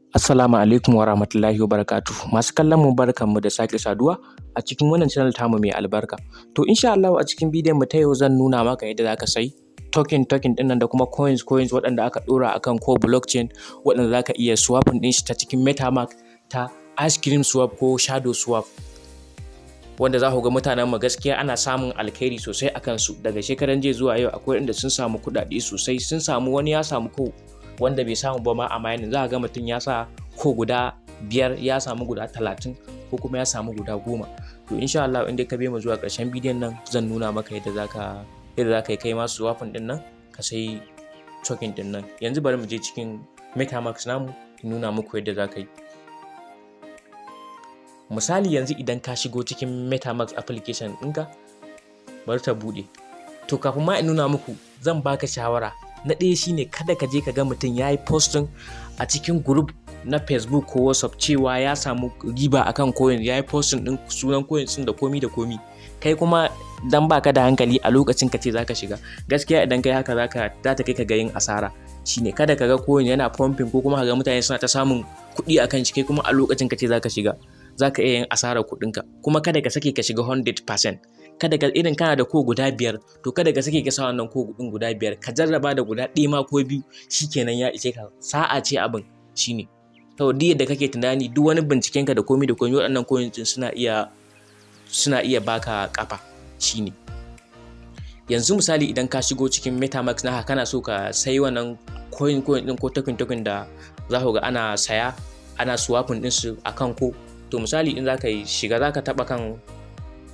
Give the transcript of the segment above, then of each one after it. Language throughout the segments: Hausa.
Assalamu alaikum wa rahmatullahi wa barakatuh. Masu kallon mu, barkanmu da sake saduwa a cikin wannan channel tamu mai albarka. To, insha Allahu a cikin bidiyon mu ta yau zan nuna maka yadda zaka sai token token ɗin nan da kuma coins coins waɗanda aka ɗora akan ko blockchain, waɗanda zaka iya swapping ɗin shi ta cikin MetaMask ta Ice Cream Swap ko Shadow Swap. Wanda za ku ga mutanen mu gaskiya ana samun alkhairi sosai a kansu. Daga shekaran jiya zuwa yau akwai inda sun samu kuɗaɗe sosai, sun samu, wani ya samu ko wanda bai samu ba ma a mining. Za ka ga mutum ya sa ko guda 5 ya samu guda 30 ko kuma ya samu guda 10. To, insha Allah in dai ka bi mu zuwa ƙarshen bidiyon nan, zan nuna maka yadda zaka yi kai ma swapping ɗin nan ka sai token ɗin nan. Yanzu bari mu je cikin MetaMask namu in nuna muku yadda zaka yi. Misali, yanzu idan ka shigo cikin MetaMask application ɗinka, bari ta buɗe. To, kafin ma in nuna muku, zan baka shawara. Na ɗaya shine kada ka je ka ga mutum ya yi posting a cikin group na Facebook ko WhatsApp cewa ya samu riba akan coin, ya yi posting ɗin sunan coin ɗin da komi da komi. Kai kuma dan baka da hankali a lokacin ka ce zaka shiga. Gaskiya idan kai haka za ta kai ka ga yin asara. Shine kada ka ga coin yana pumping ko kuma ka ga mutane suna ta samun kuɗi akan shi, kai kuma a lokacin ka ce zaka shiga. Za ka iya yin asarar kuɗinka. Kuma kada ka sake ka shiga 100%. Kada ka irin kana da ko guda 5, to kada ka sake ka sa wannan ko ɗin guda 5. Ka jarraba da guda 1 ma ko 2, shikenan ya ishe ka. Sa'a ce abin shine. To, duk yadda kake tunani, duk wani bincikenka da komi da komi, waɗannan coins ɗin suna iya baka kafa. Shine yanzu misali idan ka shigo cikin MetaMask naka, kana so ka sai wannan coin coin ɗin ko token token da za ku ga ana saya, ana swapping ɗin su akan ko. To, misali in zaka yi shiga, zaka taɓa kan,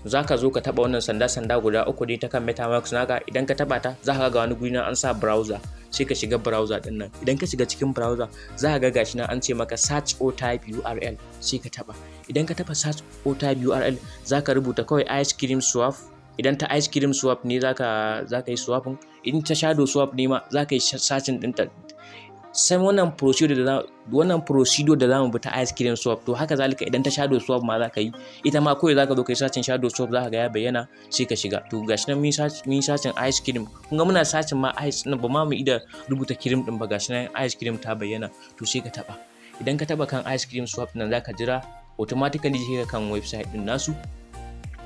zaka zo ka taɓa wannan sanda sanda guda uku dai ta kan MetaMask naka. Idan ka taɓa ta, za ka ga wani guri nan an sa browser, sai ka shiga browser din nan. Idan ka shiga cikin browser, za ka ga gashi nan an ce maka "search or type URL", sai ka taba. Idan ka taba search or type URL, za ka rubuta kawai Ice Cream Swap. Idan ta Ice Cream Swap ne zaka yi swapping, in ta Shadow Swap ne ma zaka yi searching ɗinta. Sai wannan procedure da zamu bi ta Ice Cream Swap, to haka zalika idan ta Shadow Swap ma zaka yi ita ma. Kawai zaka zo kai searching Shadow Swap, zaka ga ya bayyana, sai ka shiga. To, gashi nan mun searching Ice Cream. Kun ga muna searching ma ice din, ba ma mu ida rubuta cream din ba, gashi nan Ice Cream ta bayyana. To, sai ka taba. Idan ka taba kan Ice Cream Swap nan, zaka jira, automatically sai ka kan website din nasu.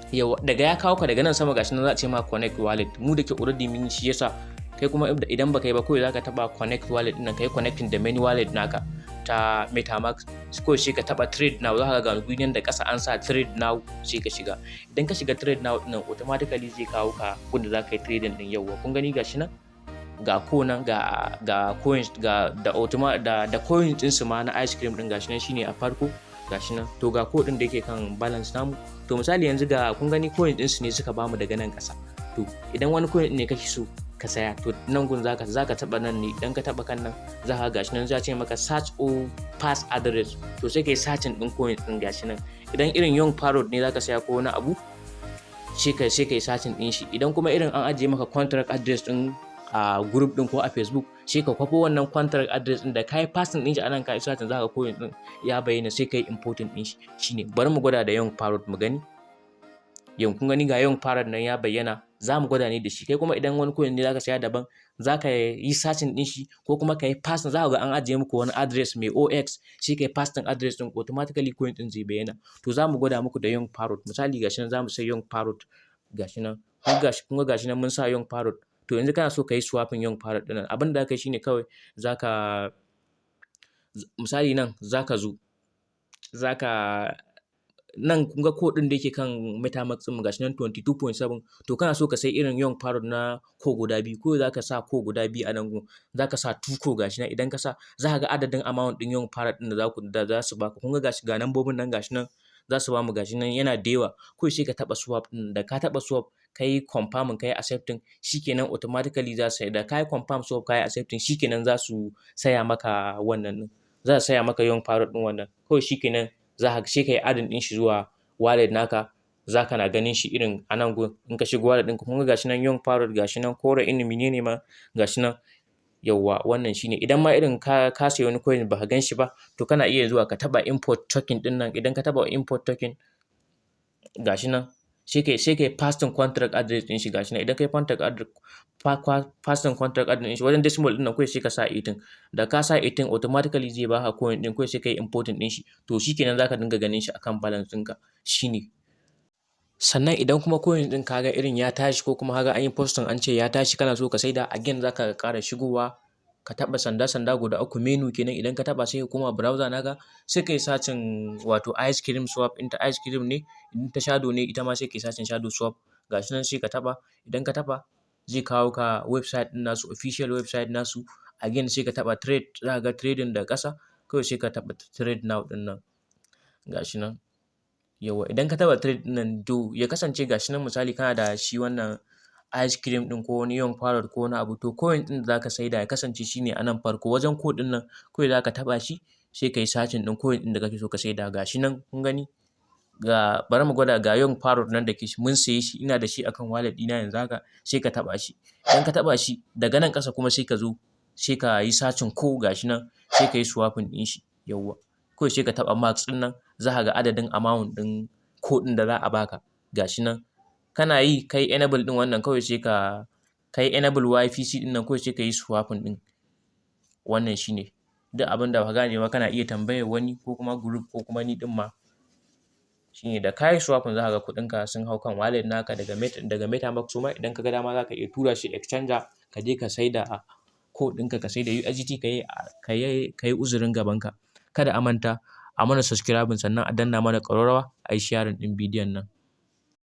Yau daga ya kawo ka daga nan sama, gashi nan za a ce ma "connect wallet". Mu da ke already mun, shi yasa. Kai kuma idan baka yi ba, kawai zaka taba connect wallet din, kai connecting da main wallet naka ta MetaMask. Ko sai ka taba "trade now". Zaka ga guri da kasa an sa "trade now", sai ka shiga. Idan ka shiga trade now din, automatically zai kawo ka gunda zaka yi trading din. Yauwa, kun gani, gashi nan ga ko nan ga coins, ga da automa da coins din su ma na Ice Cream din, gashi nan shine a farko, gashi nan. To, ga ko din da yake kan balance namu. To, misali yanzu ga, kun gani, coin din su ne suka bamu daga nan kasa. To, idan wani coin ne kake so ka saya, to nan gun zaka taba nan ne. Idan ka taba kan nan, zaka ga gashi nan za ce maka "search or paste address". To, sai kai searching din coin din, gashi nan. Idan irin Young Parrot ne zaka saya ko wani abu, sai kai searching din shi. Idan kuma irin an ajiye maka contract address din a group din ko a Facebook, sai ka kwafo wannan contract address din da kai pasting din shi anan, kai searching, zaka coin din ya bayyana, sai kai importing din shi. Shine bari mu gwada da Young Parrot mu gani. Yau kun gani, ga Young Parrot nan ya bayyana, za mu gwada ne da shi. Kai kuma idan wani coin ne zaka saya daban, zaka yi searching din shi ko kuma ka yi pasting. Za ka ga an ajiye muku wani address mai 0x, sai ka yi pasting address din, automatically coin din zai bayyana. To, za mu gwada muku da Young Parrot. Misali, gashi nan za mu sai Young Parrot, gashi nan. Kun ga gashi nan mun sa Young Parrot. To, yanzu kana so ka yi swapping Young Parrot ɗin nan, abin da zaka yi shine kawai zaka, misali nan zaka zo zaka nan, kun ga code ɗin da yake kan MetaMask ɗin mu, gashi nan 22.7. To, kana so ka sai irin Young Parrot na ko guda 2, ko zaka sa ko guda 2 a nan gun, zaka sa 2 ko. Gashi nan, idan ka sa, za ka ga adadin amount ɗin Young Parrot ɗin da za su baka. Kun ga gashi, ga nambobin nan, gashi nan za su bamu, gashi nan yana da yawa. Kawai sai ka taɓa swap ɗin. Da ka taɓa swap, ka yi confirming, ka yi accepting, shikenan, automatically za su, da ka yi confirm swap, ka yi accepting, shikenan za su saya maka wannan ɗin, za su saya maka Young Parrot ɗin wannan. Kawai shikenan, za ka sai ka yi adding ɗin shi zuwa wallet naka. Za ka na ganin shi irin a nan gun in ka shigo wallet ɗinka. Kun ga gashi nan Young Parrot, gashi nan kore inu menene ma, gashi nan. Yawwa, wannan shine. Idan ma irin ka sayi wani coin baka gan shi ba, to kana iya zuwa ka taɓa import token ɗin nan. Idan ka taɓa import token, gashi nan, Sai kai pasting contract address ɗin shi. Gashi nan, idan kai contract address, pasting contract address ɗin shi wajen decimal ɗin nan, kawai sai ka sa 18. Da ka sa 18, automatically zai baka coin ɗin. Kawai sai kai importing ɗin shi. To shikenan, zaka dinga ganin shi akan balance ɗinka. Shine. Sannan idan kuma coin ɗin kaga irin ya tashi, ko kuma kaga an yi posting an ce ya tashi, kana so ka saida, again zaka ƙara shigowa ka taɓa sanda sanda guda uku, menu kenan. Idan ka taɓa, sai ka koma browser naka, sai kai searching wato Ice Cream Swap. In ta Ice Cream ne, in ta Shadow ne ita ma, sai kai searching Shadow Swap. Gashi nan, sai ka taɓa. Idan ka taɓa, zai kawo ka website ɗin nasu, official website nasu. Again sai ka taɓa trade. Za ka ga trading daga ƙasa. Kawai sai ka taɓa trade now ɗin nan. Gashi nan. Yawwa, idan ka taɓa trade ɗin nan, to ya kasance gashi nan, misali kana da shi wannan Ice Cream ɗin ko wani Young Parrot ko wani abu, to coin ɗin da zaka saida ya kasance shine a nan farko wajen code ɗin nan. Kawai zaka taɓa shi, sai ka yi searching ɗin coin ɗin da kake so ka saida. Gashi nan, kun gani, ga, bari mu gwada, ga Young Parrot nan da ke mun saye shi, ina da shi akan wallet ɗina yanzu haka. Sai ka taɓa shi. Idan ka taɓa shi, daga nan ƙasa kuma sai ka zo sai ka yi searching ko, gashi nan, sai ka yi swapping ɗin shi. Yawwa, kawai sai ka taɓa max ɗin nan, za ka ga adadin amount ɗin code ɗin da za a baka. Gashi nan, kana yi kai enable ɗin wannan, kawai sai ka kai enable YPC ɗin nan, kawai sai ka yi swapping ɗin. Wannan shine. Duk abin da ba ka gane ba, kana iya tambayar wani ko kuma group ko kuma ni ɗin ma. Shine, da ka yi swapping, za ka ga kuɗinka sun hau kan wallet naka daga MetaMask. Kuma idan ka ga dama, za ka iya tura shi exchanger, ka je ka saida code ɗinka, ka saida USDT, ka yi uzurin gabanka. Kada a manta a mana subscribing, sannan a danna mana ƙararrawa, a yi sharing ɗin bidiyon nan.